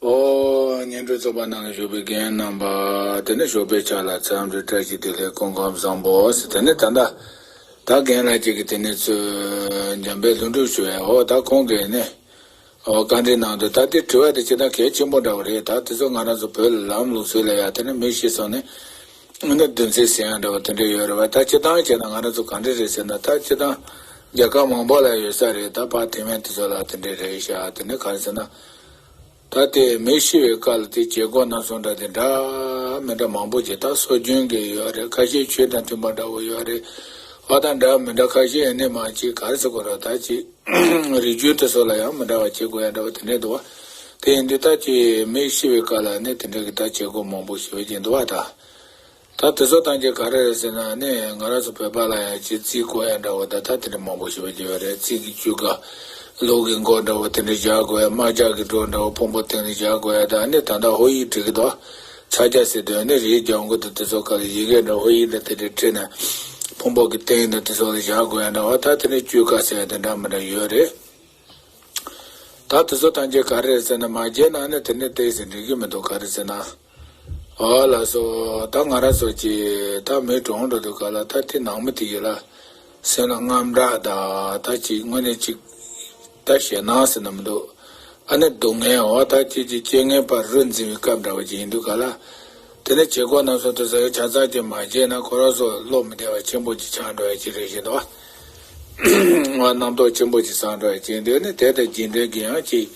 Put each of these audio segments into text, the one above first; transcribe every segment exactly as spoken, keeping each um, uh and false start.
ཨོ། སྙན་སྒྲོན་ཚོགས་པ་ནང་ལ་བཞུགས་པའི་རྒན་རྣམ་པ། དེ་ནས་ཞོགས་པའི་ཆ་ལ་འཚམས་འདྲི་བཀྲ་ཤིས་བདེ་ལེགས། སྐུ་ཁམས་བཟང་པོ་ཟེར། དེ་ནས་ད་ལྟ་ད་རྒན་ལགས་ཅིག་གིས་དེ་ནས་ཚུར་འཇམ་དཔལ་ལྷུན་གྲུབ་ཞུ་ཡ། ཨོ་ད་ཁོང་གིས་ནི་ཨོ་བཀའ་འདྲི་གནང་འདུག་ད་དེ་དྲི་བ་དེ་ཅི་ལྟར་གལ་ཆེན་པོ་འདྲ་བོ་རེད། ད་དེ་ཚོ་ང་རང་ཚོ་བོད་ལ་ལམ་ལུགས་སྲོལ་ལ་ཡ་དེ་ནས་མི་ཤི་སོང་ནས་ནི་བདུན་ཚིགས་ཟེར་ཡ་འདྲ་བོ་དེ་འདྲ་ཡོད་རེད་བ། ད་སྤྱིར་བཏང་བྱས་ན་ང་རང་ཚོ་ག་འདྲ་རེད་ཟེར་ན། ད་སྤྱིར་བཏང་རྒྱལ་ཁབ་མང་པོ་ལ་ཡོད་ས་རེད། ད་ཕར་ཐེ་ཝན་དེ་ཚོ་ལ་དེ་འདྲ་རེད་ཤག་དེ་ནས་ག་རེ་ཟེར་ན། ད་དེ་མི་ཤི་བའི་སྐབས་ལ་དེ་བྱེད་སྒོ་སྣ་ཚོགས་འདྲ་དེ་འདྲ་མི་འདྲ་མང་པོ་ཅིག་ད་སྲོལ་རྒྱུན་གྱི་ཡོད་རེད། ཁ་ཤས་ཆོས་དང་མཐུན་པ་འདྲ་བོ་ཡོད་རེད། ཨ་ད་འདྲ་མི་འདྲ་ཁ་ཤས་ཨ་ནི་མ་ཅིག་ག་རེ་ཟེར་དགོས་རེད། ད་ཅིག་རིགས་རྒྱུད་དེ་ཚོ་ལ་ཡང་མི་འདྲ་བ་བྱེད་དགོས་ཡ་འདྲ་བོ་དེ་འདྲ་འདུག་བ། དེ་ཡིན་དུས་ད་ཅིག་མི་ཤི་བའི་སྐབས་ལ་ནི་དེ་འདྲ་གི་ད་བྱེད་སྒོ་མང་པོ་ཞེ་པོ་ཅིག་འདུག་བ། ད། ད་དེ་ཚོ་ཐམས་ཅད་ག་རེ་རེད་ཟེར་ན་ནི། ང་རང་ཚོ་བོད་པ་ལ་ཡང་ཅིག་རྩིས་བཀོད་ཡ་འདྲ་བོ་ད་ད་དེ་འདྲ་མང་པོ་ཞེ་པོ་ཅིག་ཡོད་རེད། རྩིས་ཀྱི་བཅུ་ཀ་ལུག་གི་མགོ་འདྲ་བོ་དེ་འདྲ་བཞག་དགོས་ཡ། དམག་ཇག་གི་སྒྲོ་འདྲ་བོ་ཕུང་པོ་སྟེང་ནས་བཞག་དགོས་ཡ། ད་ནི་ད་ལྟ་ཧོར་ཡིག་བྲིས་ཀྱི་འདུག་ཕྱག་རྒྱ་ཟེར་དུས་ནི་རིའི་ལྗང་གུ་དང་དེ་ཚོ་སྐབས་ལ་ཡི་གེ་འདྲ་ཧོར་ཡིག་འདྲ་དེ་འདྲ་བྲིས་ནས་ཕུང་པོ་གི་སྟེང་དང་དེ་ཚོ་ལ་བཞག་དགོས་ཡ་འདྲ་བོ། ད་དེ་ནི་བཅུ་ཀ་ཟེར་ཡ་དེ་འདྲ་མི་འདྲ་ཡོད་རེད། ད་དེ་ཚོ་ཐམས་ཅད་ག་རེ་རེད་ཟེར་ན། མ་བརྗེད་ན་ནི་དེ་ནི་ཏོག་ཙམ་འགྲིག་གི་མི་འདུག་ག་རེ་ཟེར་ན། ཨོ་ལགས་སོ། ད་ང་རང་ཚོ་གི་ད་མི་གྲོངས་འགྲོ་དུས་སྐབས་ལ་ད་དེ་ནང་མི་དེ་ཡི་ལ་སེམས་ལ་དངངས་སྐྲག་དང་། ད་ཅིག་དངོས་གནས་ཅིག་ད་ཞེད་སྣང་ཟེར་ན་མི་འདུག་ཨ་ནི་སྡུག་བསྔལ། འོ་ད་ཅིག་ཅིག་རྐྱེན་ངན་པ་རུ་འཛིན་པའི་སྐབས་འདྲ་བ་ཅིག་ཡིན་དུས་སྐབས་ལ། དེ་ནས་བྱེད་སྒོ་རྣམས་སུ་དུ་ཟ་ཡོད་ཆ་ཚང་ཅིག་མ་བྱས་ན་ཁོ་རང་ཚོ་བློ་མི་བདེ་བ་ཆེན་པོ་ཅིག་ཆགས་འགྲོ་ཡ་ཅིག་རེད་བཞིན་དུ་བ། རྣམ་རྟོག་ཆེན་པོ་ཅིག་སངས་འགྲོ་ཡ་ཅིག་ཡིན་དུས་ནི། དེ་དང་རྗེས་འབྲེལ་གྱི་ཡང་ཅིག་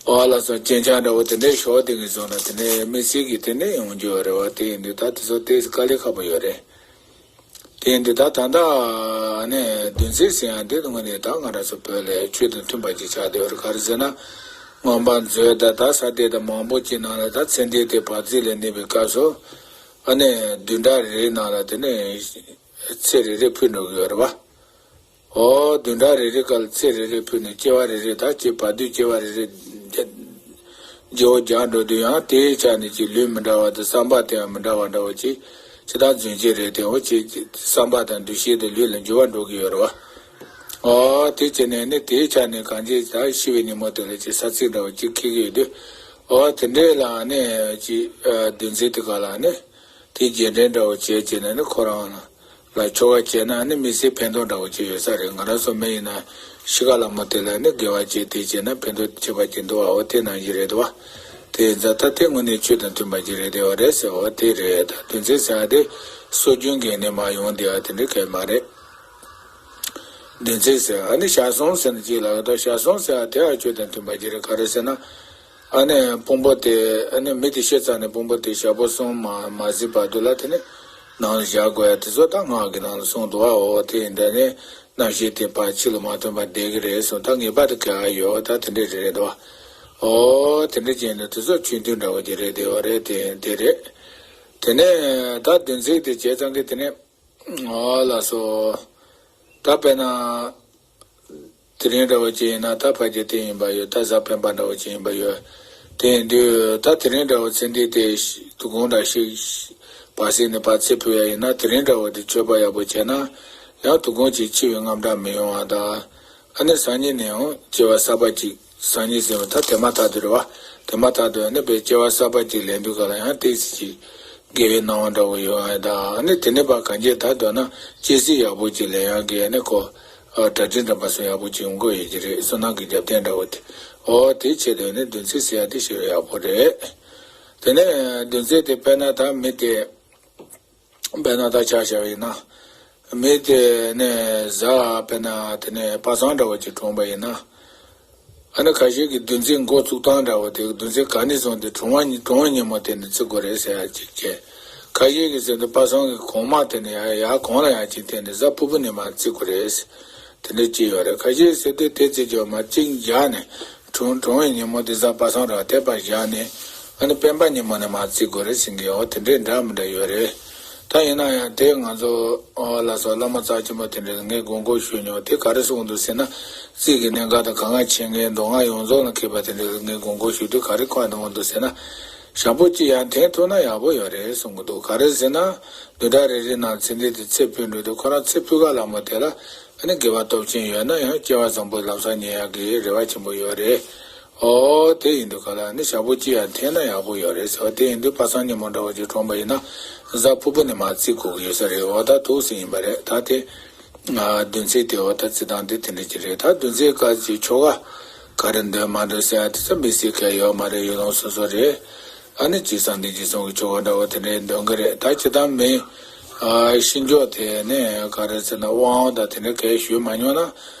ཨོ་ལགས་སོ། རྐྱེན་ཆག་འདྲ་བོ་དེ་འདྲའི་ཞོགས་དེ་གི་བཟོ་ན་དེ་ནས་དམིགས་བསལ་གྱི་དེ་ནས་ཡོང་རྒྱུ་ཡོད་རེད་བ། དེ་ཡིན་དུས་ད་དེ་ཚོ་ཏོག་ཙམ་དཀའ་ལས་ཁག་པོ་ཡོད་རེད། དེ་ཡིན་དུས་ད་ད་ལྟ་ནས་བདུན་ཚིགས་ཟེར་ཡ་འདི་དངོས་གནས་ད་ང་རང་ཚོ་བོད་ལ་ཆོས་དང་མཐུན་པ་ཅིག་ཆགས་བསྡད་ཡོད་རེད། ག་རེ་ཟེར་ན། མངོན་པ་མཛོད་དང་ད་ས་སྡེ་དང་མང་པོ་ཅིག་ནང་ལ་ད་ཚེ་འདས་དེ་བར་ཚིགས་ལ་གནས་པའི་སྐབས་སུ་ཨ་ནི་བདུན་ཕྲག་རེ་རེའི་ནང་ལ་དེ་ནས་ཚེ་རེ་རེ་ཕུལ་འགྲོ་གི་ཡོད་རེད་བ། ཨོ། བདུན་ཕྲག་རེ་རེ་སྐབས་ལ་ཚེ་རེ་རེ་ཕུལ་ནས་སྐྱེ་བ་རེ་རེ་ད་ཅིག་བར་དོའི་སྐྱེ་བ་རེ་རེ་བརྗེ་བོ་རྒྱག་འགྲོ་དུས་ཡང་དེའི་ཆ་ནས་ཅིག་ལུས་མི་འདྲ་བ་དང་བསམ་པ་དེ་ཡང་མི་འདྲ་བ་འདྲ་བོ་ཅིག་ཅི་ལྟར་རྫུན་གྱི་རེད་དེ། འོ་ཅིག་བསམ་པ་དང་འདུ་ཤེས་དེ་ལུས་ལ་འགྱུར་བ་འགྲོ་གི་ཡོད་རེད་བ། ཨོ་དེ་བྱས་ནས་ནི་དེའི་ཆ་ནས་གང་ཅི་ད་ཤི་བའི་ཉིན་མོ་དེ་ལ་ཅིག་ས་ཚིགས་འདྲ་བོ་ཅིག་འཁེལ་གི་ཡོད་དུས། ཨོ་དེ་འདྲའི་ལ་ནི་ཅིག་བདུན་ཚིགས་དེ་ག་ལ་ནི། དེ་རྗེས་དྲན་འདྲ་བོ་བྱས་བྱས་ནས་ནི་ཁོ་རང་ལ་ཆོ་ག་བྱས་ན་ནི་དམིགས་བསལ་ཕན་ཐོགས་འདྲ་བོ་ཅིག་ཡོད་ས་རེད། ང་རང་ཚོ་མི་ཡིན་ན་ཤི་ཁ་ལ་མོ་དེ་ལ་ནི་དགེ་བ་བྱས་དེ་བྱས་ན་ཕན་ཐོགས་ཆེ་བ་ཅིག་འདུག་བ། འོ་དེ་ནང་བཞིན་རེད་འདུག་བ། དེ་ཡིན་ཙང་ད་དེ་དངོས་གནས་ཆོས་དང་མཐུན་པ་ཅིག་རེད་དེ་བ་རེད་ཟེར། འོ་དེ་རེད། ད་བདུན་ཚིགས་ཟེར་བ་དེ་སྲོལ་རྒྱུན་གྱི་ནས་མ་ཡོང་དེ་ཨ་དེ་འདྲ་གལ་མ་རེད། བདུན་ཚིགས་ཟེར་ཨ་ནི་ཞག་གསུམ་ཟེར་ན་ཅིག་ལ་ད་ཞག་གསུམ་ཟེར་བ་དེ་ཨ་ཆོས་དང་མཐུན་པ་ཅིག་རེད། ག་རེ་ཟེར་ན། ཨ་ནི་ཕུང་པོ་དེ་ཨ་ནི་མི་དེ་ཤི་ཚར་ནས་ཕུང་པོ་དེ་ཞག་པོ་གསུམ་མ་མ་ཟིན་བར་དུ་ལ་དེ་ནི་ནང་ལ་བཞག་དགོས་ཡ་དེ་ཚོ་ད་སྔགས་ཀྱི་ནང་ལ་གསུངས་འདུག་བ། འོ་དེ་ཡིན་ད་ནི་རྣམ་ཤེས་དེ་ཕར་ཕྱི་ལ་མ་ཐོན་པར་བསྡད་ཀྱི་རེད་གསུངས། ད་ངེས་པར་དུ་ག་ཡོད་ད་དེ་འདྲས་རེད་འདུག་བ། འོ་དེ་འདྲས་བྱས་ནས་དེ་ཚོ་ཆོས་མཐུན་འདྲ་བོ་ཅིག་རེད་དེ་བ་རེད། དེ་དེ་རེད། དེ་ནས་ད་བདུན་ཚིགས་དེ་བྱས་ཙང་གི་དེ་ནས། ཨོ་ལགས་སོ། ད་དཔེར་ན། དེ་རིང་འདྲ་བོ་ཅིག་ཡིན་ན་ད་ཕ་གི་དེ་ཡིན་པ་ཡོད། ད་གཟའ་སྤེན་པ་འདྲ་བོ་ཅིག་ཡིན་པ་ཡོད། དེ་ཡིན་དུས་ད་དེ་རིང་འདྲ་བོ་ཚེ་འདས་དེ་དུས་གུང་འདྲ་ཞིག་བར་སྲིད་ནས་ཕར་ཚེ་འཕོས་ཡ་ཡིན་ན། དེ་རིང་འདྲ་བོ་དེ་མཆོད་པ་ཡག་པོ་བྱས་ན་ཡང་དུས་གུང་ཅིག་འཆི་བའི་དངངས་སྐྲག་མི་ཡོང་བ་དང་། ཨ་ནི་སང་ཉིན་ནས་ཡང་སྐྱེ་བ་གསར་པ་ཅིག་སང་ཉིན་ཟེར་བ་ད་དེ་མ་ཐག་ཏུ་རེད་བ། དེ་མ་ཐག་ཏུ་ཨ་ནི་དཔེ་སྐྱེ་བ་གསར་པ་ཅིག་ལེན་དུས་ག་ལ་ཡང་ཏོག་ཙམ་ཅིག་དགེ་བའི་སྣང་བ་འདྲ་བོ་ཡོང་ཡ་དང་། ཨ་ནི་དེ་ནས་ཕར་གང་ཅི་ད་འདོད་ན་སྐྱེ་སྲིད་ཡག་པོ་ཅིག་ལེན་ཡག་གི་ཨ་ནི་ཁོ་གྲ་སྒྲིག་འདྲ་མ་སོང་ཡག་པོ་ཅིག་ཡོང་གི་ཡོད་ཀྱི་རེད། བསོད་ནམས་ཀྱི་རྒྱབ་རྟེན་འདྲ་བོ་དེ། ཨོ་དེ་ཆེད་དུ་ཨ་ནི་བདུན་ཚིགས་ཟེར་ཡ་དེ་ཞེ་པོ་ཡག་པོ་རེད། དེ་ནས་བདུན་ཚིགས་དེ་དཔེར་ན་ད་མི་དེ། དཔེར་ན་ད་ཆ་བཞག་པ་ཡིན་ན། མི་དེ་ནས་གཟའ་དཔེར་ན་དེ་ནས་པ་སངས་འདྲ་བོ་ཅིག་གྲོངས་པ་ཡིན་ན། ཨ་ནི་ཁ་ཤས་ཀྱིས་བདུན་ཚིགས་འགོ་བཙུགས་སྟངས་འདྲ་བོ་དེ། བདུན་ཚིགས་ག་ནས་བཟུང་སྟེ་གྲོངས་པ་ཉིན་གྲོངས་པའི་ཉིན་མོ་དེ་ནས་བརྩི་དགོས་རེད་ཟེར་ཡ་ཅིག་བྱས། ཁ་ཤས་ཀྱིས་ཟེར་དུས་པ་སངས་ཀྱི་གོང་མ་དེ་ནས་ཡར་ཡར་གོང་ལ་ཡར་ཅིག་བལྟས་ནས་གཟའ་ཕུར་བུ་ནས་མར་བརྩི་དགོས་རེད་ཟེར། དེ་འདྲ་ཅིག་ཡོད་རེད། ཁ་ཤས་ཟེར་དུས་དེ་བརྩི་རྒྱུ་མ་གཅིག་བཞག་ནས། གྲོངས་གྲོངས་པའི་ཉིན་མོ་དེ་གཟའ་པ་སངས་རེད་བ། དེ་ཕར་བཞག་ནས་ཨ་ནི་སྤེན་པ་ཉིན་མོ་ནས་མར་བརྩི་དགོས་རེད་ཟེར་གྱི་ཡོད། དེ་འདྲའི་འདྲ་མི་འདྲ་ཡོད་རེད། ད་ཡིན་ན་ཡང་དེ་ང་ཚོ་ཨོ་ལགས་སོ་བླ་མ་རྩ་ཆེན་པོ་དེ་འདྲས་ངས་དགོངས་སྐོར་ཞུས་མྱོང་། དེ་ག་རེ་གསུངས་འདུག་ཟེར་ན། རྩིས་ཀྱི་གནད་འགག་དང་གང་ག་འཆད་མཁན་མདོ་སྔགས་ཡོངས་རྫོགས་ལ་མཁས་པ་དེ་འདྲས་ངས་དགོངས་སྐོར་ཞུས་དུས་ག་རེ་གསུངས་འདུག་ཟེར་ན། ཞག་པོ་གཅིག་ཡར་འཐེན་ཐུབ་ན་ཡག་པོ་ཡོད་རེད་གསུང་གི་འདུག་ག་རེ་ཟེར་ན། བདུན་ཕྲག་རེ་རེའི་ནང་ཚེ་འདས་དེ་ཚེ་འཕོས་འགྲོ་དུས་ཁོ་རང་ཚེ་འཕོས་ག་ལ་མོ་དེ་ལ། ཨ་ནི་དགེ་བ་སྟོབས་ཆེན་ཡོད་ན་ཡང་སྐྱེ་བ་བཟང་པོ་ལམ་སང་རྙེད་ཡག་གི་རེ་བ་ཆེན་པོ་ཡོད་རེད། ཨོ་དེ་ཡིན་དུས་ག་ལ་ནི་ཞག་པོ་གཅིག་ཡང་འཐེན་ན་ཡག་པོ་ཡོད་རེད་ཟེར་བ་དེ་ཡིན་དུས་པ་སངས་ཉིན་མོ་འདྲ་བོ་ཅིག་གྲོངས་པ་ཡིན་ན་གཟའ་ཕུར་བུ་ནས་མར་བརྩི་དགོས་ཀྱི་ཡོད་ས་རེད། འོ་ད་འདུག་སེ་ཡིན་པ་རེད། ད་དེ་ང་བདུན་ཚིགས་དེ་འོ་ད་བརྩི་སྟངས་དེ་དེ་འདྲ་ཅིག་རེད། ད་བདུན་ཚིགས་སྐབས་ཀྱི་ཆོ་ག་ག་རེ་འདོན་མ་འདོན་ཟེར་ཡ་དེ་ཚོ་མི་སྲིད་གལ་ཡོད་མ་རེད། ཡུལ་ལུང་སོ་སོ་རེད། ཨ་ནི་ཅིག་གསང་བདེ་འཇིགས་གསུམ་གྱི་ཆོ་ག་འདྲ་བོ་དེ་འདྲའི་འདོན་གི་རེད། ད་སྤྱིར་བཏང་མི་ཨ་ཤིས་འཇོག་དེ་ནས་ག་རེ་ཟེར་ན་དབང་དང་དེ་འདྲ་གལ་ཞུས་མ་མྱོང་ན།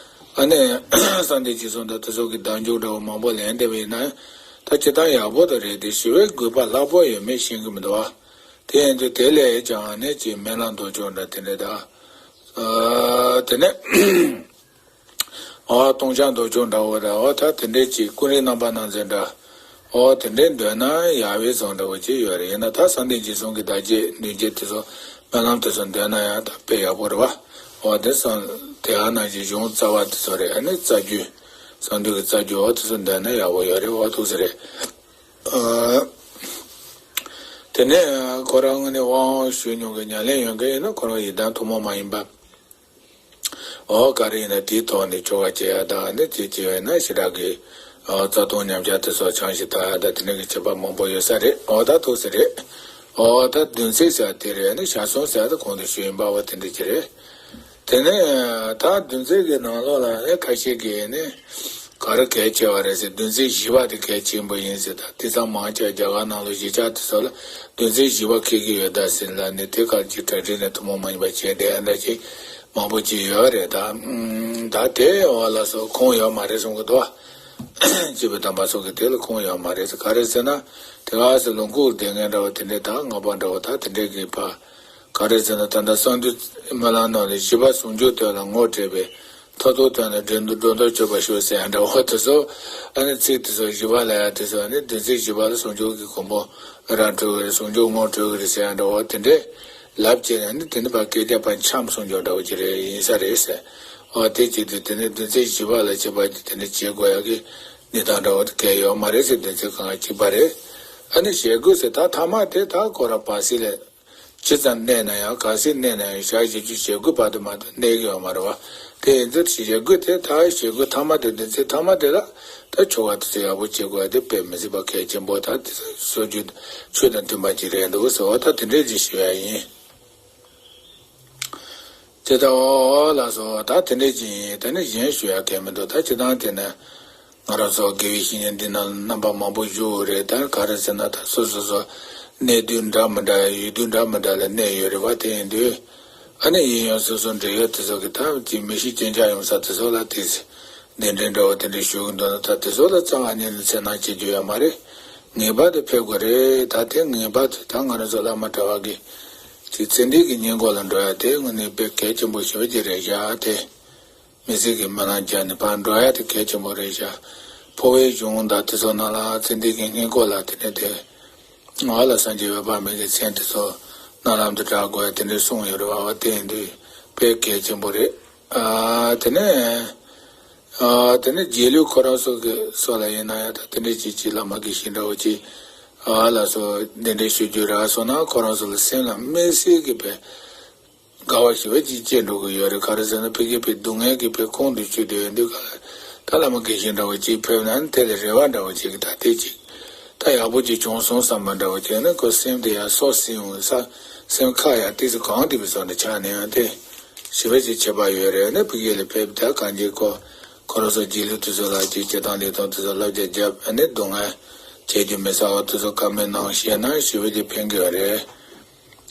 ཨ་ནི་གསང་བདེ་འཇིགས་གསུམ་དང་དེ་ཚོ་གི་བདག་འཇུག་འདྲ་བོ་མང་པོ་ལེན་བསྡད་པ་ཡིན་ན་ད་སྤྱིར་བཏང་ཡག་པོ་དེ་རེད། དེ་ཞི་བའི་དགོས་པ་ལྷག་པོ་ཡོད་མེད་ཤེས་ཀྱི་མི་འདུག་བ། དེ་ཡིན་དུས་དེ་ལས་ཀྱང་ནི་ཅིག་སྨོན་ལམ་མདོ་ཆོག་འདྲ་དེ་འདྲ་དང་། ཨ་དེ་ནས་ཨོ་སྟོང་རྐྱང་མདོ་ཆོག་འདྲ་བོ་ར། ཨོ་ད་དེ་འདྲས་ཅིག་ཀུན་རིག་རྣམ་པར་སྣང་མཛད་འདྲ། ཨོ་དེ་འདྲས་འདོན་ན་ཡག་པའི་བཟང་འདྲ་བོ་ཅིག་ཡོད་རེད། ཡིན་ན་ད་གསང་བདེ་འཇིགས་གསུམ་གྱི་བདག་བསྐྱེད་མདུན་བསྐྱེད་དེ་ཚོ་སྨོན་ལམ་དེ་ཚོ་འདོན་ན་ཡང་ད་དཔེ་ཡག་པོ་རེད་བ། ཨོ་དེ་སོང་དེ་ཨ་ནང་བཞིན་གཞུང་རྩ་བ་དེ་ཚོ་རེད། ཨ་ནི་རྩ་རྒྱུད་གསང་འདུས་ཀྱི་རྩ་རྒྱུད་ཨོ་དེ་ཚོ་འདོན་ན་ཡག་པོ་ཡོད་རེད། ཨོ་ཐུགས་སུ་རེད། ཨ་དེ་ནས་ཁོ་རང་ངོས་ནས་དབང་ཞུས་མྱོང་གི་ཉམས་ལེན་ཡོད་མཁན་ཡིན་ན་ཁོ་རང་ཡི་དམ་ཐུན་མོང་མ་ཡིན་པ། ཨོ་ག་རེ་ཡིན་ན་དེའི་ཐོག་ནས་ཆོ་ག་བྱེད་ཡ་དང་ནི་དེ་བྱེད་ཡ་ན་ཞེ་དྲག་གི་ཨོ་རྩ་ལྟུང་ཉམས་ཆག་དེ་ཚོ་བྱང་ཞིང་དག་ཡ་དང་དེ་འདྲ་གི་བྱེད་པ་མང་པོ་ཡོད་ས་རེད། ཨོ་ད་ཐུགས་སུ་རེད། ཨོ་ད་བདུན་ཚིགས་ཟེར་དེ་རེད། ནི་ཞག་གསུམ་ཟེར་ད་གོང་དུ་ཞུས་ཡིན་པ་བ་དེ་འདྲ་ཅིག་རེད། དེ་ནས་ད་བདུན་ཚིགས་ཀྱི་ནང་ལོགས་ལ་ནི་ཁ་ཤས་ཀྱིས་ནི་ག་རེ་གལ་ཆེ་བ་རེད་ཟེར། བདུན་ཚིགས་བཞི་པ་དེ་གལ་ཆེན་པོ་ཡིན་ཟེར། ད་དེ་ཙམ་མང་ཆེ་བ་རྒྱ་གར་ནང་ལོགས་གཞིས་ཆགས་དེ་ཚོ་ལ་བདུན་ཚིགས་བཞི་པ་འཁེལ་གྱི་ཡོད་ད་ཟེར་ལ་ནི་དེ་ག་ཅིག་གྲ་སྒྲིག་ནས་ཐུན་མོང་མ་ཡིན་པ་བྱས་བསྡད་ཡ་འདྲ་ཅིག་མང་པོ་ཅིག་ཡོད་རེད་ད། ཨམ་ད་དེ་འོ་ལགས་སོ་ཁུངས་ཡོད་མ་རེད་གསུང་གི་འདུག་བ། སྐྱེས་བུ་དམ་པ་ཚོ་གི་དེ་ལ་ཁུངས་ཡོད་མ་རེད་ཟེར། ག་རེ་ཟེར་ན་དེ་ག་ཟེར་ལུང་ཁུག་སྡེ་ལྔའི་འདྲ་བོ་དེ་འདྲའི་ད་སྔགས་པ་འདྲ་བོ་ད་དེ་འདྲའི་གི་ཕ། ག་རེ་ཟེར་ན་ད་ལྟ་གསང་འདུས་སྨོན་ལམ་ནང་ལ་བཞི་པ་ཟུང་འཇུག་དོན་ལ་ངོ་སྤྲད་པའི་མཐར་ཐུག་དོན་ལ་འགྲོ་འགྲོ་ལྡོག་གཅོད་པར་ཤོག་ཟེར་ཡ་འདྲ་བོ་དེ་ཚོ། ཨ་ནི་ཚིག་དེ་ཚོ་བཞི་པ་ལ་ཡ་དེ་ཚོ་ནི་བདུན་ཚིགས་བཞི་པ་ལ་ཟུང་འཇུག་གི་གོ་འཕང་རང་གྲོལ་གི་རེད། ཟུང་འཇུག་ངོ་སྤྲོད་གི་རེད་ཟེར་ཡ་འདྲ་བོ་དེ་འདྲའི་ལབ་བྱས་ནས་ནི་དེ་ནི་ཕ་སྐད་ཆ་ཕ་འཆམ་སོང་རྒྱུ་འདྲ་བོ་ཅིག་རེད་ཡིན་ས་རེད་ཟེར། འོ་དེ་བྱེད་དུས་དེ་ནི་བདུན་ཚིགས་བཞི་པ་ལ་བྱེད་པ་དེ་དེ་འདྲ་བྱེད་དགོས་ཡ་གི་གནས་སྟངས་འདྲ་བོ་དེ་གལ་ཡོད་མ་རེད་ཟེར། བདུན་ཚིགས་གང་ག་གཅིག་པ་རེད། ཨ་ནི་ཞེ་དགུ་ཟེར་ད་ཐ་མ་དེ་ད་ཁོ་རང་བར་སྲིད་ལས། ཇི་ཙམ་གནས་ན་ཡང་ག་ཚོད་གནས་ན་ཡང་ཞག་བཞི་བཅུ་ཞེ་དགུ་བར་དུ་མ་གཏོགས་གནས་ཀྱི་ཡོད་མ་རེད་བ། དེ་ཡིན་ཚེ་ཞེ་དགུ་དེ་ད་ཞེ་དགུ་ཐ་མ་དེ་བདུན་ཚིགས་ཐ་མ་དེ་ལ་ད་ཆོ་ག་དེ་ཚོ་ཡག་པོ་བྱེད་དགོས་ཡ་དེ་དཔེ་མི་སྲིད་པ་གལ་ཆེན་པོ་ད་དེ་ཚོ་སྲོལ་རྒྱུན་ཆོས་དང་མཐུན་པ་ཅིག་རེད་འདུག་ཟེར་བ་ད་དེ་འདྲས་ཅིག་ཞུ་ཡ་ཡིན། དེ་ལྟ་བ་ལགས་སོ། ད་དེ་འདྲས་ཅིག་ཡིན། དེ་ནས་གཞན་ཞུ་ཡ་གལ་མི་འདུག་ད་སྤྱིར་བཏང་དེ་ནས། ང་རང་ཚོ་དགེ་བའི་བཤེས་གཉེན་འདི་ན་རྣམ་པ་མང་པོ་བཞུགས་ཡོད་རེད། ད་ག་རེ་ཟེར་ན་ད་སོ་སོ་སོ་གནས་དུས་འདྲ་མི་འདྲ་ཡུལ་དུས་འདྲ་མི་འདྲ་ལ་གནས་ཡོད་རེད་བ། དེ་ཡིན་དུས་ཨ་ནི་ཡིན་ཡང་སོ་སོ་འབྲེལ་ཡོད་དེ་ཚོ་གི་ད་ཅིག་མི་ཤི་རྐྱེན་ཆག་ཡོང་ས་དེ་ཚོ་ལ་དེ་གདན་འདྲེན་འདྲ་བོ་དེ་འདྲ་ཞུ་གི་འདུག་ན་ད་དེ་ཚོ་ལ་རྩ་བ་ཉིད་ནས་འཚེར་སྣང་བྱེད་རྒྱུ་ཡོད་མ་རེད། ངེས་པར་དུ་ཕེབས་དགོས་རེད། ད་དེ་ངེས་པར་དུ་ད་ང་རང་ཚོ་བླ་མ་གྲྭ་བ་གི་ཅིག་ཚེ་འདས་ཀྱི་སྙན་སྐུལ་ལ་འགྲོ་ཡ་དེ་དངོས་གནས་དཔེ་གལ་ཆེན་པོ་ཞེ་པོ་ཅིག་རེད་ཤག་དེ། མི་ཚེ་གི་སྨོན་ལམ་རྒྱག་ནས་ཕར་འགྲོ་ཡ་དེ་གལ་ཆེན་པོ་རེད་ཤག་འཕོ་བའི་གཞུང་དང་དེ་ཚོ་ནང་ལ་ཚེ་འདས་ཀྱི་སྙན་སྐུལ་ལ་དེ་ནས་དེ་ང་ལ་སངས་རྒྱས་འོད་དཔག་མེད་ཀྱི་མཚན་དེ་ཚོ་རྣ་ལམ་དུ་གྲགས་དགོས་ཡ་དེ་འདྲའི་གསུངས་ཡོད་རེད་བ། དེ་ཡིན་དུས་དཔེ་གལ་ཆེན་པོ་རེད། ཨ་དེ་ནས་ཨ་དེ་ནས་རྗེས་ལུས་ཁོ་རང་ཚོ་གི་སོགས་ལ་ཡིན་ན་ཡང་ད་དེ་འདྲའི་ཅིག་ཅིག་བླ་མ་དགེ་བཤེས་འདྲ་བོ་ཅིག་ཨ་ལ་སོགས་གདན་འདྲེན་ཞུ་རྒྱུ་རག་སོང་ན་ཁོ་རང་ཚོ་ལ་སེམས་ལ་དམིགས་བསལ་གྱི་དཔེ། དགའ་བ་ཞེ་པོ་ཅིག་སྐྱེས་འགྲོ་གི་ཡོད་རེད། ག་རེ་ཟེར་ན་ཕ་གི་ཕའི་སྡུག་བསྔལ་གྱི་ཕའི་ཁོང་དུ་ཆུད་དེ་ཡོད་དུས་ག་ལ་ད་བླ་མ་དགེ་བཤེས་འདྲ་བོ་ཅིག་ཕེབས་ན་ནི་དེ་ལ་རེ་བ་འདྲ་བོ་ཅིག་གི་ད་དེ་ཅིག་ད་ཡག་པོ་ཅིག་བྱུང་སོང་བསམ་པ་འདྲ་བོ་ཅིག་ནི་ཁོ་སེམས་དེ་ཡང་སོ་སེམས་ས་སེམས་ཁ་ཡང་ཏིག་ཙམ་གང་དེ་བའི་སོགས་ནས་ཆགས་ནས་ཡང་དེ་ཞེ་པོ་ཅིག་ཁྱད་པར་ཡོད་རེད། ནི་ཕ་གི་ལ་ཕེབས་ད་གང་ཅིག་ཁོ་ཁོ་རང་ཚོ་རྗེས་ལུས་དེ་ཚོ་ལ་ཅིག་སྤྱིར་བཏང་ལས་དོན་དེ་ཚོ་བསླབ་བྱ་བརྒྱབ་ནི་སྡུག་བསྔལ་བྱེད་རྒྱུ་མི་ཚ་བ་དེ་ཚོ་བཀའ་མོལ་གནང་བཤད་ན་ཞེ་པོ་ཅིག་ཕན་གི་ཡོད་རེད།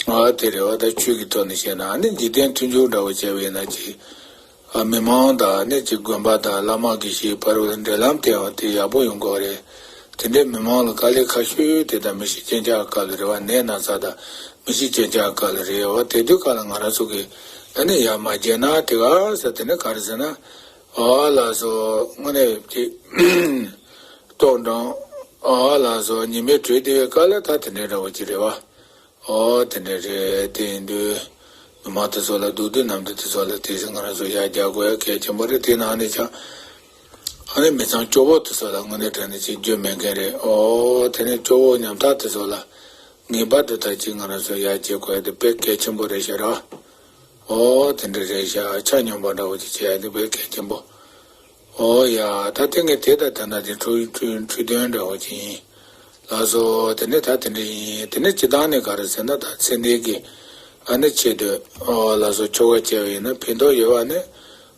ཨ་དེ་རེད་བ། ད་ཆོས་ཀྱི་ཐོག་ནས་བཤད་ན་ཨ་ནི་འཇིག་རྟེན་མཐུན་འཇུག་འདྲ་བོ་བྱས་པ་ཡིན་ན་ཅི། ཨ་མི་མང་དང་ཨ་ནི་ཅི་དགོན་པ་དང་བླ་མ་དགེ་བཤེས་བར་བའི་འབྲེལ་ལམ་དེ་ཡང་དེ་ཡག་པོ་ཡོང་དགོས་རེད། དེ་འདྲའི་མི་མང་ལ་དཀའ་ལས་ཁག་ཤོས་དེ་དང་མི་ཤི་རྐྱེན་ཆག་སྐབས་ལ་རེད་བ། ནད་ན་ཚ་དང་མི་ཤི་རྐྱེན་ཆག་སྐབས་ལ་རེད་བ། དེ་དུས་སྐབས་ལ་ང་རང་ཚོ་གིས་ཨ་ནི་ཡར་མ་བརྗེད་ན་དེ་ག་ས་དེ་ནི་ག་རེ་ཟེར་ན་ཨ་ལགས་སོ་དངོས་གནས་ཅི་ལྟོགས་འགྲོ་ཨ་ལགས་སོ་ཉི་མའི་དྲོད་དེ་བའི་སྐབས་ལ་ད་དེ་འདྲའི་འདྲ་བོ་ཅིག་རེད་བ། ཨོ་དེ་འདྲ་རེད། དེ་ཡིན་དུས་མི་མང་དེ་ཚོ་ལ་སྡུག་དུས་ནམ་དུས་དེ་ཚོ་ལ་དེ་ཚེ་ང་རང་ཚོ་ཡར་རྒྱག་དགོས་ཡ་གལ་ཆེན་པོ་རེད། དེ་ནང་ནས་ཀྱང་ཨ་ནི་མི་ཚང་སྐྱོ་བོ་དེ་ཚོ་ལ་དངོས་གནས་དྲང་གནས་ཅིག་རྒྱུ་མེད་མཁན་རེད། ཨོ་དེ་ནས་སྐྱོ་བོ་ཉམ་ཐག་དེ་ཚོ་ལ་ངེས་པར་དུ་ད་ཅིག་ང་རང་ཚོ་ཡར་རྒྱས་དགོས་ཡ་དེ་དཔེ་གལ་ཆེན་པོ་རེད་ཤག་ར། ཨོ་དེ་འདྲ་རེད་ཤག་ཆ་སྙོམས་པ་འདྲ་བོ་ཅིག་བྱེད་ཡ་དེ་དཔེ་གལ་ཆེན་པོ། ཨོ་ཡ། ད་དེ་ངས་དེ་ད་ད་ན་དེ་འཕྲོས་འཕྲོས་འཕྲོས་དོན་འདྲ་བོ་ཅིག་ཡིན། ལགས་སོ། དེ་ནས་ད་དེ་འདྲ་ཡིན། དེ་ནས་སྤྱི་བཏང་ནས་ག་རེ་ཟེར་ན། ད་ཚེ་འདས་ཀྱི་ཨ་ནི་ཆེད་དུ། ཨོ་ལགས་སོ། ཆོ་ག་བྱས་པ་ཡིན་ན་ཕན་ཐོགས་ཡོད་པ་ནི།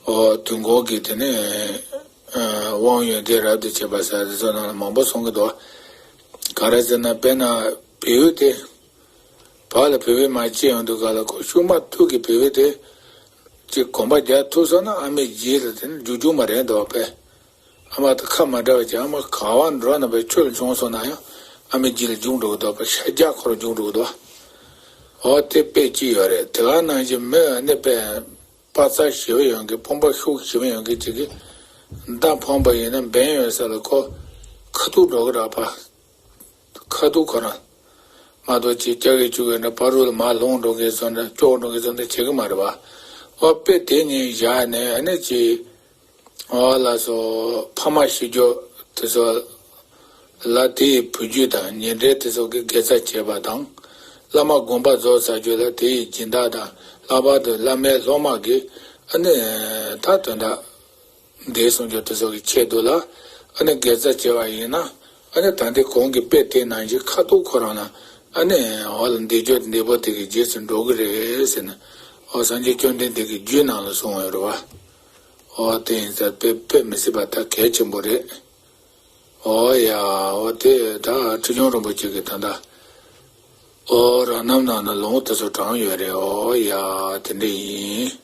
ཨོ་དུས་འཁོར་གྱི་དེ་ནས་ཨ་དབང་ཡོན་ཏན་རབ་ཏུ་བྱེད་པ་ཟེར་དེ་ཚོ་ནང་ལ་མང་པོ་གསུང་གི་འདུག། ག་རེ་ཟེར་ན། དཔེར་ན་བེའུ་དེ། བག་ལ་བེའུའི་མ་སྐྱེས་ཡོང་དུས་ག་ལ་ཁོ་ཤུགས་མ་ཐུག་གི་བེའུ་དེ་ཅིག་གོམ་པ་རྒྱག་ཐུབ་སོང་ན་ཨ་མའི་རྗེས་ལ་དེ་ནི་རྒྱུག་རྒྱུག་མ་རེད་འདུག་པས། ཨ་མ་དང་ཁ་མ་བྲལ་བ་ཅིག། ཨ་མ་ག་བ་འགྲོ་ན་བས་ཆོས་ལ་བྱུང་སོང་ན་ཡང་ཨ་མའི་རྗེས་ལ་རྒྱུག་འགྲོ་གི་འདུག་པས། ཤ་རྒྱགས་ཁོ་རང་རྒྱུག་འགྲོ་གི་འདུག། ཨོ་དེ་དཔེ་ཅིག་ཡོད་རེད། དེ་ག་ནང་བཞིན་མི་ཨ་ནི་དཔེ་དཔའ་རྩལ་ཞེ་པོ་ཡོང་གི། དཔུང་པ་ཤུགས་ཞེ་པོ་ཡོང་གི་ཅིག་གིས་མདའ་འཕངས་པ་ཡིན་ན་འབེན་ཡོད་ས་ལ་ཁོ་ཁ་ཐུག་འགྲོ་གི་རེད་པ། ཁ་ཐུག་ཁོ་རང་མ་གཏོགས་ཅིག་སྐྱ་གི་ཅུ་གི་འདྲ་ཕ་རོལ་ལ་མར་ལྷུང་འགྲོ་གི་བཟོ་འདྲ་སྐྱོག་འགྲོ་གི་བཟོ་འདྲ་བྱེད་གི་མ་རེད་པ། ཨོ་དཔེ་དེ་གཉིས་བཞག་ནས་ཨ་ནི་ཅིག། ཨོ་ལགས་སོ། ཕ་མ་ཤི་རྒྱུ་དེ་ཚོ་ལ་དེ་ཡི་བུ་རྒྱུད་དང་ཉེ་འབྲེལ་དེ་ཚོ་གི་དགེ་རྩ་བྱེད་པ་དང་། བླ་མ་དགོངས་པ་རྫོགས་ཚར་རྒྱུ་ལ་དེ་ཡི་སྦྱིན་བདག་དང་། ལྷག་པར་དུ་བླ་མའི་སློབ་མ་གིས་ཨ་ནི་ད་དོན་དག་འདས་སོང་རྒྱུ་དེ་ཚོ་གི་ཆེད་དུ་ལ་ཨ་ནི་དགེ་རྩ་བྱས་པ་ཡིན་ན། ཨ་ནི་ད་ལྟའི་གོང་གི་དཔེ་དེ་ནང་བཞིན་ཁ་ཐུག་ཁོ་རང་ལ་ཨ་ནི་འོ་ལ་འདས་རྒྱུ་འདས་པོ་དེ་གི་རྗེས་སུ་འགྲོ་གི་རེད་ཟེར་ནས། འོ་སངས་རྒྱས་བཅོམ་ལྡན་འདས་ཀྱི་རྒྱུད་ནང་ལ་གསུངས་ཡོད་རེད་པ། འོ་དེ་ཡིན་ཙང་དཔེ་དཔེ་མི་སྲིད་པ་ད་གལ་ཆེན་པོ་རེད། འོ་ཡ། འོ་དེ་ད་ཁྲི་བྱང་རིན་པོ་ཆེ་གིས་ད་ལྟ་འོ་རང་རྣམ་ནང་ན་ལུང་དེ་ཚོ་དྲངས་ཡོད་རེད། འོ་ཡ། དེ་འདྲ་ཡིན།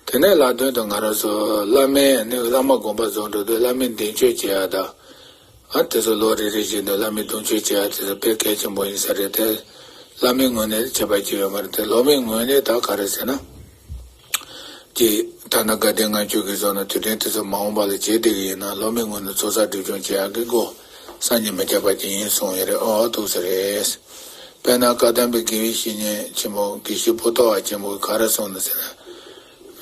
དེ་ནས་ལ་དོན་དུ་ང་རང་ཚོ་བླ་མའི་ནི་བླ་མ་དགོངས་པ་རྫོགས་འགྲོ་དུས་བླ་མའི་གདུང་མཆོད་བྱེད་ཡ་ད། ཨ་དེ་ཚོ་ལོ་རེ་རེ་བཞིན་དུ་བླ་མའི་གདུང་མཆོད་བྱེད་ཡ་དེ་ཚོ་དཔེ་གལ་ཆེན་པོ་ཡིན་ས་རེད་དེ། བླ་མའི་ངོས་ནས་ཁྱད་པར་ཅི་ཡོད་མ་རེད་དེ། སློབ་མའི་ངོས་ནས་ད་ག་རེ་ཟེར་ན། ཀྱི་ཐ་ན་དགའ་ལྡན་ལྔ་མཆོད་ཀྱི་བཟོ་ན་དུས་དྲན་དེ་ཚོ་མ་འོངས་པ་ལ་བྱེད་བསྡད་ཀྱི་ཡིན་ན་སློབ་མའི་ངོས་ནས་ཚོགས་བསགས་སྒྲིབ་སྦྱོང་བྱེད་ཡག་གི་སྒོ་སངས་རྒྱས་མི་ཁྱབ་པ་ཅིག་ཡིན་གསུངས་ཡོད་རེད། ཨོ་ཐུགས་སུ་རེད། དཔེར་ན་བཀའ་གདམས་པའི་དགེ་བའི་བཤེས་གཉེན་ཆེན་པོ་དགེ་བཤེས་པོ་ཏོ་བ་ཆེན་པོས་ག་རེ་གསུངས་ནས་ཟེར་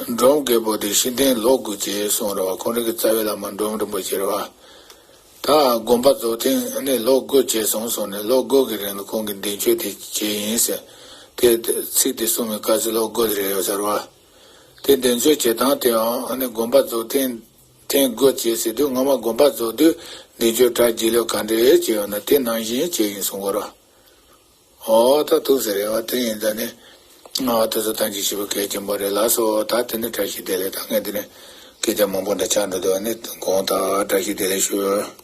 ན། འབྲོམ་རྒད་པོ་དེ་ཤི་ཐེངས་ལོ་དགུ་བྱས་གསུངས་རེད་བ། ཁོང་རང་གི་རྩ་བའི་བླ་མ་འབྲོམ་རིན་པོ་ཆེ་རེད་བ། ད་དགོངས་པ་རྫོགས་ཐེངས་ནི་ལོ་དགུ་བྱས་སོང་གསུངས་ནས་ལོ་དགུ་གི་རིང་ལ་ཁོང་གིས་གདུང་མཆོད་དེ་བྱས་ཡིན་ཟེར། དེ་ཚིག་དེ་གསུངས་པའི་སྐབས་སུ་ལོ་དགུ་རེད་ཡོད་ཟེར་བ། དེ་གདུང་མཆོད་བྱེད་སྟངས་དེའང་ཨ་ནི་དགོངས་པ་རྫོགས་ཐེངས་ཐེངས་དགུ་བྱས་ཟེར་དུས་སྔ་མ་དགོངས་པ་རྫོགས་དུས་གདུང་མཆོད་གྲ་རྒྱས་ལོ་ག་འདྲ་བྱས་ཡོད་ན་དེ་ནང་བཞིན་བྱས་ཡིན་གསུང་གི་རེད། ཨོ་ད་ཐུགས་སུ་རེད་བ། དེ་ཡིན་ད་ནི་ང་དེ་ཚོ་ཐམས་ཅད་ཤེས་པ་གལ་ཆེན་པོ་རེད། ལགས་སོ། ད་དེ་ནི་བཀྲ་ཤིས་བདེ་ལེགས། ད་ངས་དེ་ནི་སྐད་ཆ་མང་པོ་འདྲ་ཆགས་འགྲོ་འདུག་ནི་དགོངས་དག་བཀྲ་ཤིས་བདེ་ལེགས་ཞུ།